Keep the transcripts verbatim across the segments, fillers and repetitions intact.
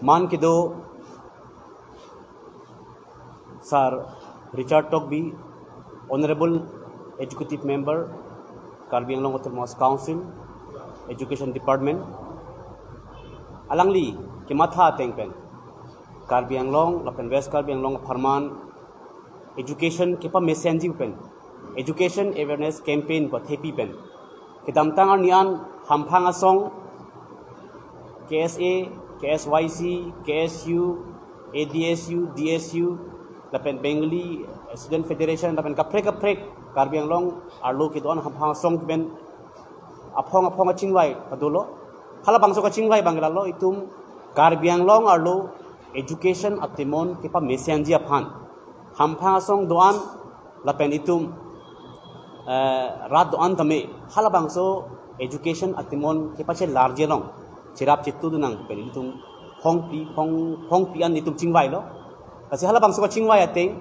Man kedo Sir Richard Tokbi, Honorable Executive Member, Karbi Anglong Autonomous Council, Education Department. Alangli kematha ateng pen Karbi Anglong lapen West Karbi Anglong apharman education kepamesenji pen, education awareness campaign pathepi pen, kedamtang arni an hamphang asong, K S A, K S Y C, K S U, A D S U, D S U, lapen Bengali Student Federation, lapen kaprek kaprek Karbi Anglong arlo kedo-an hamphang asong pen aphong aphong kachingvai padolo. Halabangso kachingvai abang lalo, itum Karbi Anglong arlo education atemon kepamesenji aphan, hamphang asong do-an lapen itum, eh, rat do-an tame halabangso education atemon kepachelarji along cherap chetudun nang pen itum phongpi, phong, phongpi an itum chingvailo. Lasi halabangso kachingvai ateng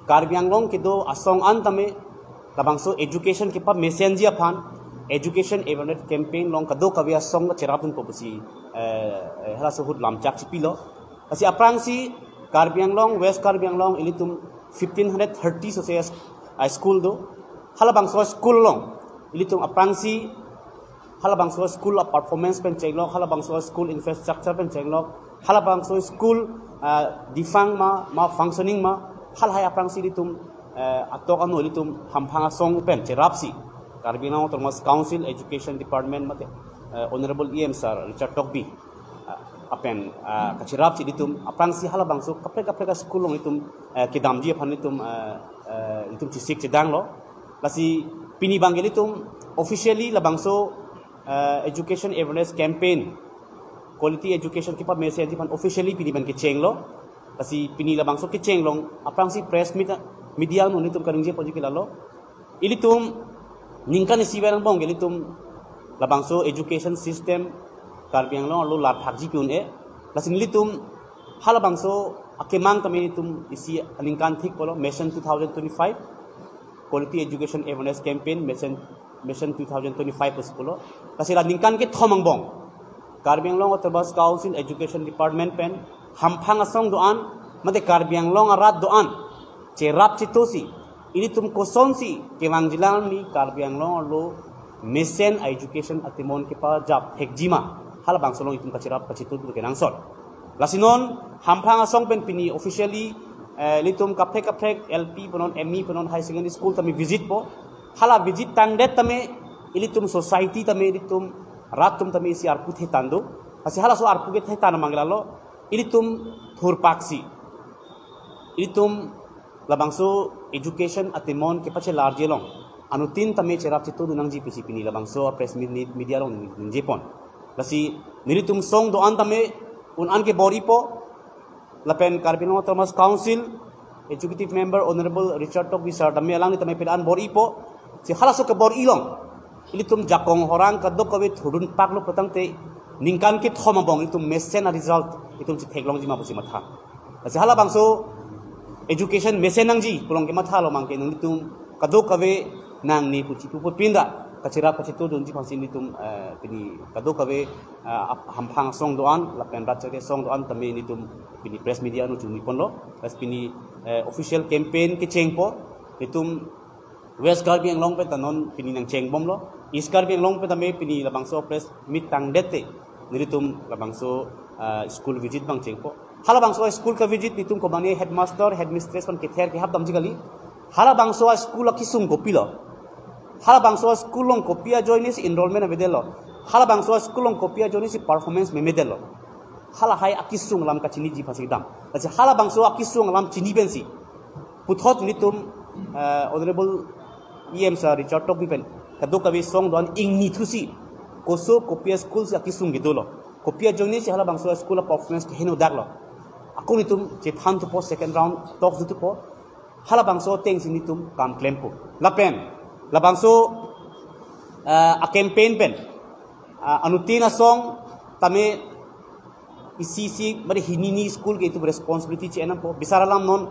Karbi Anglong kedo asong an tame labangso education kepamesenji aphan education awareness campaign along kadokave asong cherapdunpo pusi, eh, eh, halaso ahut lamchak chipilo. Lasi aphrangsi Karbi Anglong, West Karbi Anglong ilitum fifteen hundred thirty so se, ah, school do. Halabangso school along ilitum aphrangsi halabangso school a-performance pen chenglok, halabangso school infrastructure pen chenglok, halabangso school, ah, difang ma, ma functioning ma, halahai aphrangsi ilitum, eh, atok anu ilitum hamphang asong pen cherapsi Karbi Anglong Autonomous Council Education Department mate, eh, Honorable E M Sir Richard Tokbi, ah, apen, ah, kacherapsi ilitum aphrangsi halabangso kaprek kaprek a-school along itum, eh, kedamji aphan itum, eh, eh, itum chesik chedanglo. Lasi pini abang ilitum officially labangso, eh, education awareness campaign, quality education kepamesenji aphan officially pini abang kechenglo. Lasi pini labangso kecheng along aphrangsi press meet, media along itum kaningjeponji ke lalo, ilitum ningkan isi pen angbong ilitum labangso education system Karbi Anglong arlo larthakji pi un-e. Lasi nelitum halabangso akemang tame itum isi aningkan thik pulo, Mission two thousand twenty-five, Quality Education Awareness Campaign, Mission, Mission two thousand twenty-five pusi pulo. Lasi la ningkan kethom angbong Karbi Anglong Autonomous Council Education Department pen hamphang asong do-an mate Karbi Anglong arat do-an cherap chetusi ilitum kosonsi kevangjilang ni Karbi Anglong arlo mesen a-education atemon kepajap thekji ma, halabangso along itum kacherap kachetu kenangsot. Lasi non hamphang asong pen pini officially, eh, ilitum kaprek kaprek L P punon, M E punon, higher secondary school tame visit po. Hala visit tangdet tame ilitum society tame ilitum rat atum tame isi arpu thetan do. Lasi halaso arpu kethetan abang lalo, ilitum thurpaksi ilitum labangso education atemon kepachelarji along anuttin tame cherap chetudun nangji pusi pini labangso press meet, media along ningjepon. Lasi nelitum song do-an tame un-an ke bor-ipo, lapen Karbi Anglong Autonomous Council Executive Member Honorable Richard Tokbi Sir tame, alangli tame pil-an bor-ipo. Si halaso kebor-i along ilitum jakong horang kadokave thurdun paklo putangte ningkan kethom angbong ilitum mesen a-result itum chetheklongji ma pusi matha. Lasi halabangso education mesen nangji pu along kemathalo abang ke nelitum kadokave nangne pu chipu pu pinda kacherap kachetudunji aphansi nelitum, eh, pini kadokave, eh, ap-, hamphang asong do-an lapen rat cherap asong do-an tame nelitum pini press media along chingniponlo. Lasi pini, eh, official campaign kechengpo, nelitum West Karbi Anglong pen ta non pini nangchengbomlo. East Karbi Anglong pen tame pini labangso press meet tangdet te nelitum labangso, ah, school visit abang chengpo. Halabangso school kavisit nelitum komane headmaster, headmistress aphan kether kehap damji kali. Halabangso school akesung kopilo? Halabangso school along kopi ajoine si enrollment avedetlo? Halabangso school along kopi ajoine si performance memedetlo? Halahai akesung alam kachiniji aphansi dam. Lasi halabangso akesung alam chini pensi puthot nelitum, eh, Honorable E M Sir Richard Tokbi pen kadokave song do-an ingni thusi, koso kopi a-school si akesung kedolo, kopi ajoine si halabangso school a-performance keheno daklo, ako nelitum chethan thupo, second round talks do thupo. Halabangso atengsi nelitum kam klempo. Lapen labangso, eh, a-campaign pen, ah, anuttin asong tame isi isi mari hini hini school ke itum responsibility che-en nangpo. Bisar alam non,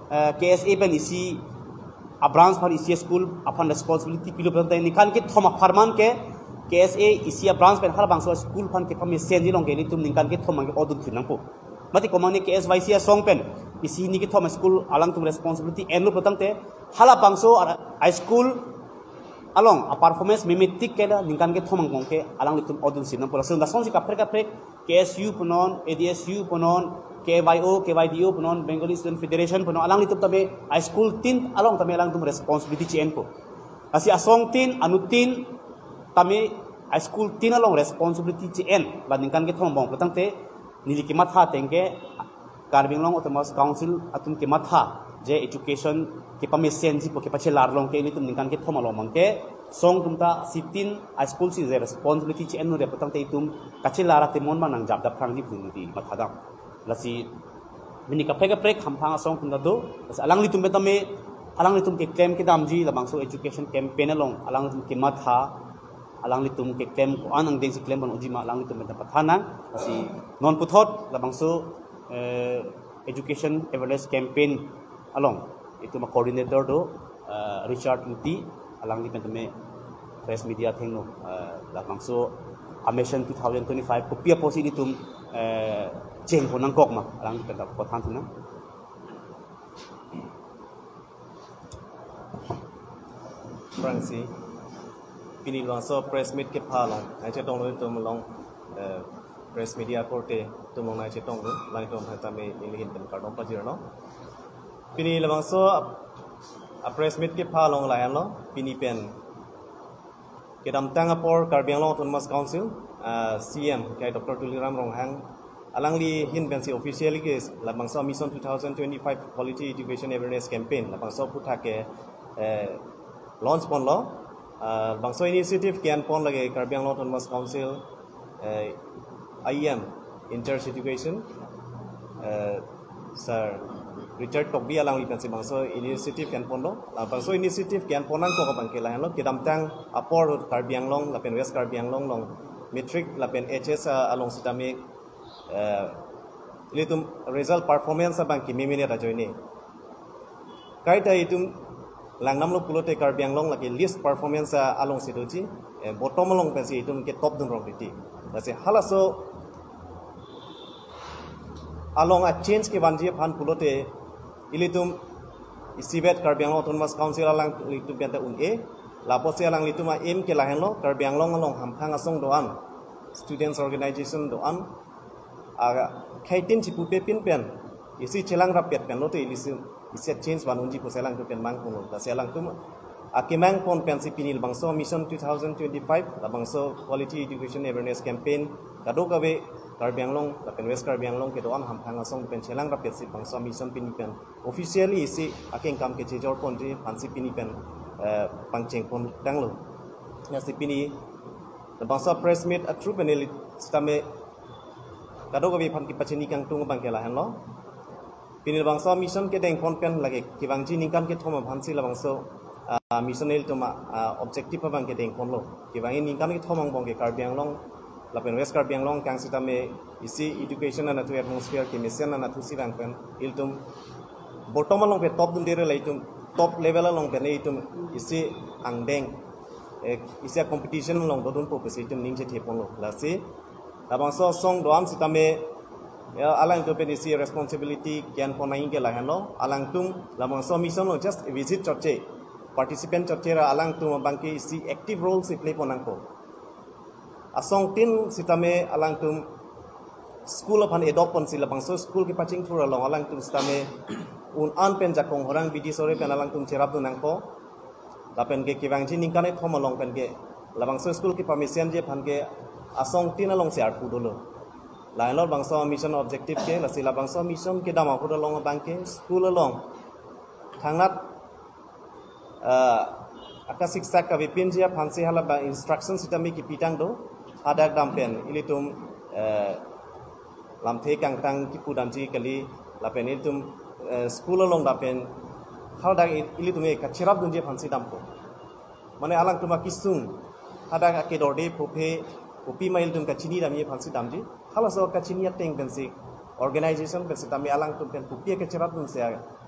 eh, K S A pen isi a-branch aphan isi school aphan responsibility pilo pen ningkan kethom apharman ke K S A isi a-branch pen halabangso school aphan kepamesenji along ke nelitum ningkan kethom abang ke odun thir nangpo. Mati komane K S Y C asong pen isi hini kethom school alangtum responsibility enlo pulotangte, halabangso a-, high school along a-performance memetik ke la ningkan kethom angbong ke alanglitum odun sinam pula. So, lasonsi kaprek kaprek K S U punon, A D S U punon, K Y O, K Y D O punon, Bengali Student Federation punon, alanglitum tame high school tin along tame alangtum responsibility chi-enpo. Lasi asong tin, anut tin tame high school tin along responsibility chi-en la ningkan kethom angbong pulotangte, neli kematha ateng ke Karbi Anglong Autonomous Council atum kematha je education kepamesenji pu kepachelar along ke ilitum ningkan kethom along abang ke song atum ta sitin high school si je responsibility chi-en nure pulotangte itum kachelar atemon abang nangjap dapprangji pu neli mathadam. Lasi pini kaprek kaprek hamphang asong atum ta do. Lasi alanglitum pen tame, alanglitum keklem kedamji labangso education campaign along alanglitum kematha, alanglitum keklem ko-an angdengsi klem pon unji ma alanglitum pen ta pathanang. Lasi non puthot labangso, eh, education awareness campaign along itum a-coordinator do, eh, Richard Luti, alangli pen tame press media athengno, eh, labangso a-mission two thousand twenty-five kopi apotsi ilitum, eh, chengpon nangkok ma alangli pen ta pathan thunang. Aphrangsi pini labangso press meet kepha along nangchetonglo itum along, eh, press media korte atum along nangchetonglo, alangtum aphan tame neli ahin pen kardom pajirlo. Pini labangso a-, a-press meet kepha along lahenlo, pini pen kedamtang apor Karbi Anglong Autonomous Council, ah, C M Doctor Tuliram Ronghang, alangli ahin pensi officially ke labangso Mission two thousand twenty-five Quality Education Awareness Campaign labangso aphuthak ke, eh, launch ponlo. Ah, labangso initiative ke-en pon lake Karbi Anglong Autonomous Council, eh, I E M in charge education, eh, Sir Richard Tokbi alangli pensi labangso initiative ke-en ponlo. Labangso initiative ke-en pon nangkok abang ke lahenlo, kedamtang apor Karbi Anglong lapen West Karbi Anglong along matric lapen H S, ah, along sitame, eh, ilitum result performance abang ke memenet ajoine. Kaita itum langdamlo pulote Karbi Anglong lake least performance, ah, alongsi doji, eh, bottom along pensi itum ketop dun rong titi. Lasi halaso along a-change kevanji aphan pulote ilitum isivet Karbi Anglong Autonomous Council alanglitum pen ta un-e, lapusi alanglitum a-aim ke lahenlo, Karbi Anglong along hamphang asong do-an, students organization do-an, akhei tin chipupe pin pen isi chelang rapet pen lote ilitum isi change van unji pusi alangtum pen mangpon lo. Lasi alangtum akemang pon pensi pini labangso Mission two thousand twenty-five, labangso Quality Education Awareness Campaign, kadokave Karbi Anglong lapen West Karbi Anglong kedo-an hamphang asong pen chelang rapetsi labangso mission pini pen officially isi akengkam kechejor ponji aphansi pini pen, eh, pangcheng pon tanglo. Lasi pini labangso press meet a-through pen neli sitame kadokave aphan kepachini kangtung abang ke lahenlo. Pini labangso mission kedeng pon pen lake kevangji ningkan kethom aphansi labangso, ah, mission ilitum a, ah, objective abang kedeng ponlo. Kevangji ningkan kethom angbong ke Karbi Anglong lapen West Karbi Anglong kang sitame isi education anatthu atmosphere kemesen anatthu si vang pen ilitum bottom along pen top dunde re la itum top level along pen itum isi angdeng, eh, isi competition along dodunpo pusi itum ning chethe ponlo. Lasi labangso asong do-an sitame, ya, alangtum pen isi responsibility ke-en pon nangji ke lahenlo. Alangtum labangso mission along just visit chotche, participant chotche ra alangtum abang ke isi active role si play pon nangpo. Asong tin sitame alangtum school aphan adopt ponsi labangso school kepachingthur along alangtum sitame un-an pen jakong horang bidi sore pen alangtum cherap dun nangpo. Lapen ke kevangji ningkan kethom along pen ke labangso school kepamesenji aphan ke asong tin alongsi arpu dolo. Lahenlo labangso mission objective ke, lasi labangso mission kedam ahut along abang ke school along thangnat, eh, akasiksak kavepinji aphansi hala abang instruction sitame kepitang do, hadak dam pen ilitum, eh, lamthe kangtang kipu damji kali, lapen ilitum, eh, school along dam pen hadak il-, ilitum ke kacherap dunji aphansi dampo. Mane alangtum akesung hadak akedorde puphe, pupi ma ilitum kachini damji aphansi damji. Halaso kachini ateng pensi organization pen sitame alangtum pen pupi kacherap dunsi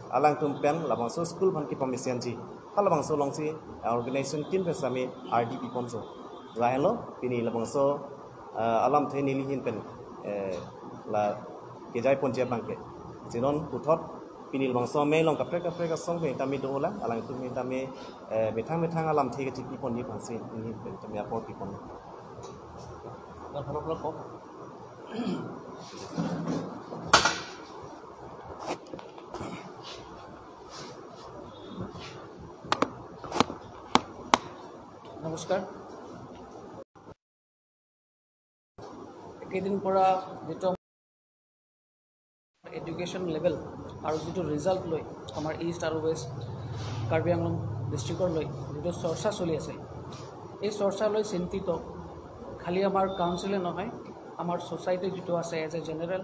alangtum pen labangso school aphan kepamesenji. Halabangso alongsi, ah, organization tin pen sitame R D P ponso. Lahenlo pini labangso, ah, alamthe neli ahin pen, eh, la kejai ponji abangke. Sinon puthot pini labangso amei along kaprek kaprek asong pen tame do ola, alangtum pen tame, eh, methang methang alamthe kethekpi ponji aphansi pini pen tame apor pipon. নমস্কাৰ। একেদিন পৰা যিটো education level আৰু যিটো ৰিজাল্ট লৈ আমাৰ ইষ্ট আৰু ৱেষ্ট কাৰ্বি আংলং ডিষ্ট্ৰিক্টৰ লৈ যিটো চৰ্চা চলি আছে, এই চৰ্চা লৈ চিন্তিত খালি আমাৰ কাউন্সিলে নহয়, আমাৰ ছ'চাইটি যিটো আছে এজ এ জেনেৰেল,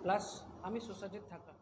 প্লাছ আমি ছ'চাইটিত থকা